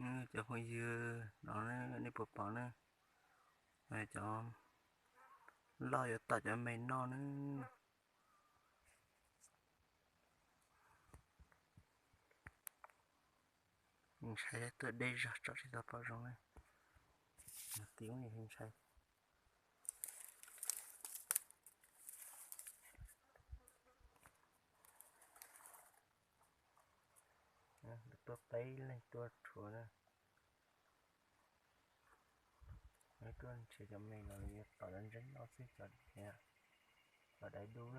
Cov phooj ywg no nej puas pom ne, cov loj yuav tom cov me noj ne. Ntshai tuaj deb zog tsom tsis tau pom zoo na. Tim ub ntshai. Tuaj peb leeg tuaj rhuav na. Tuaj nrhiav cov me los yuav tom cov ntseeb no xwb, cov dais dub.